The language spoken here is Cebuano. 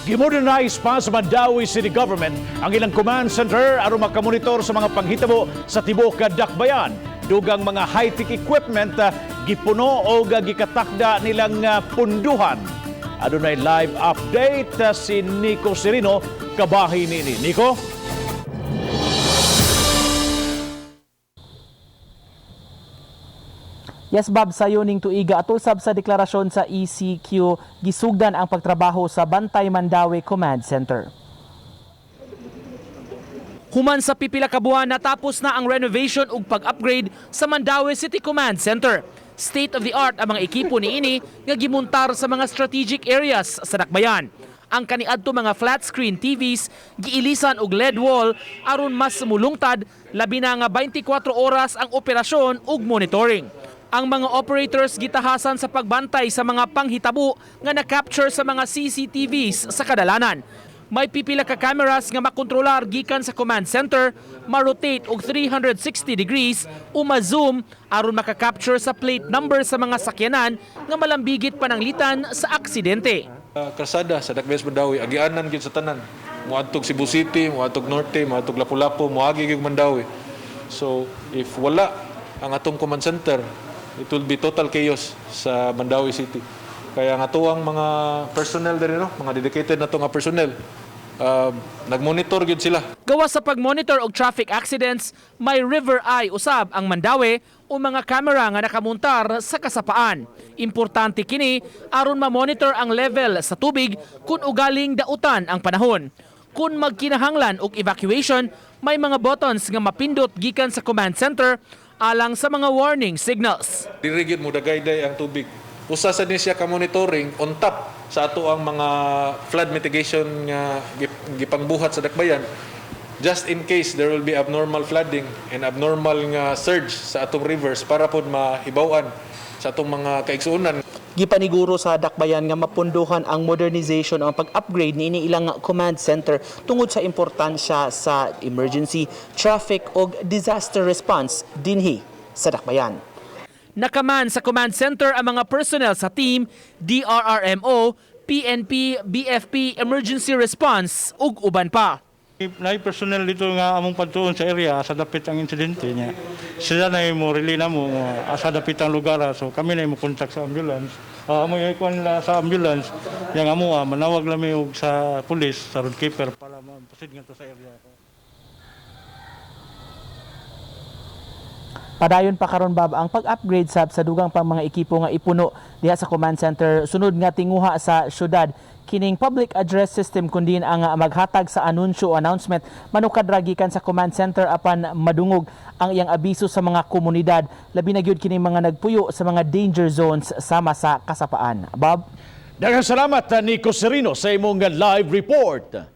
Gimodernize pa sa Mandaue City Government ang ilang command center aron makamonitor sa mga panghitabo sa tibuok Dakbayan. Dugang mga high-tech equipment gipuno o gikatakda nilang punduhan. Adunay live update si Nico Serino kabahin nini. Nico? Yes, Bob, sayo ning tuiga atol sab sa deklarasyon sa ECQ, gisugdan ang pagtrabaho sa Bantay Mandaue Command Center. Human sa pipila ka buwan, natapos na ang renovation ug pag-upgrade sa Mandaue City Command Center. State of the art ang mga ekipo niini nga gimuntar sa mga strategic areas sa Dakbayan. Ang kaniadto mga flat screen TVs giilisan og LED wall aron mas mulungtad, labi na nga 24 oras ang operasyon ug monitoring. Ang mga operators gitahasan sa pagbantay sa mga panghitabo nga na-capture sa mga CCTVs sa kadalanan. May pipila ka cameras nga makontrolar gikan sa command center, ma-rotate og 360 degrees o ma-zoom aron maka-capture sa plate number sa mga sakyanan nga malambigit pananglitan sa aksidente. Krasada sa Dakbayan sa Mandaue, agianan gyud sa tanan. Moadtog Cebu City, moadtog Norte, moadtog Lapu-Lapu, moagi gyud Mandaue. So if wala ang atong command center, it will be total chaos sa Mandaue City. Kaya nga atuang mga personnel diri, no, mga dedicated na to nga personnel, nagmonitor gyud sila. Gawas sa pag-monitor og traffic accidents, may river eye usab ang Mandaue o mga kamera nga nakamuntar sa kasapaan. Importante kini aron ma-monitor ang level sa tubig kung ugaling dautan ang panahon. Kung magkinahanglan og evacuation, may mga buttons nga mapindot gikan sa command center alang sa mga warning signals. Diri gyud mo dagayday ang tubig. Usa sa ni siya ka monitoring on top sa ato ang mga flood mitigation nga gipangbuhat sa Dakbayan, just in case there will be abnormal flooding and abnormal nga surge sa atong rivers para pod mahibaw-an sa atong mga kaigsuonan. Gipaniguro sa Dakbayan nga mapunduhan ang modernization o ang pag-upgrade niini ilang command center tungod sa importansya sa emergency, traffic ug disaster response dinhi sa Dakbayan. Nakaman sa command center ang mga personnel sa team, DRRMO, PNP, BFP, emergency response ug uban pa. Naay personnel dito nga among padtuon sa area sa dapit ang insidente niya. Sila na mo relay na mo nga asa dapit ang lugar ah. So kami na mo contact sa ambulance. Amo yung kuan nila sa ambulance yang amo manawag lang mi og sa police, sa roadkeeper para ma-proceed nga to sa area. Padayon pa karon, Bob, ang pag-upgrade sab sa dugang pang mga ekipo nga ipuno diha sa command center sunod nga tinguha sa syudad kining public address system kundi ang maghatag sa anunsyo o announcement manukad ra gikan sa command center apan madungog ang iyang abiso sa mga komunidad, labi na gyud kining mga nagpuyo sa mga danger zones sama sa kasapaan. Bob? Daghang salamat, Nico Serino, sa imong live report.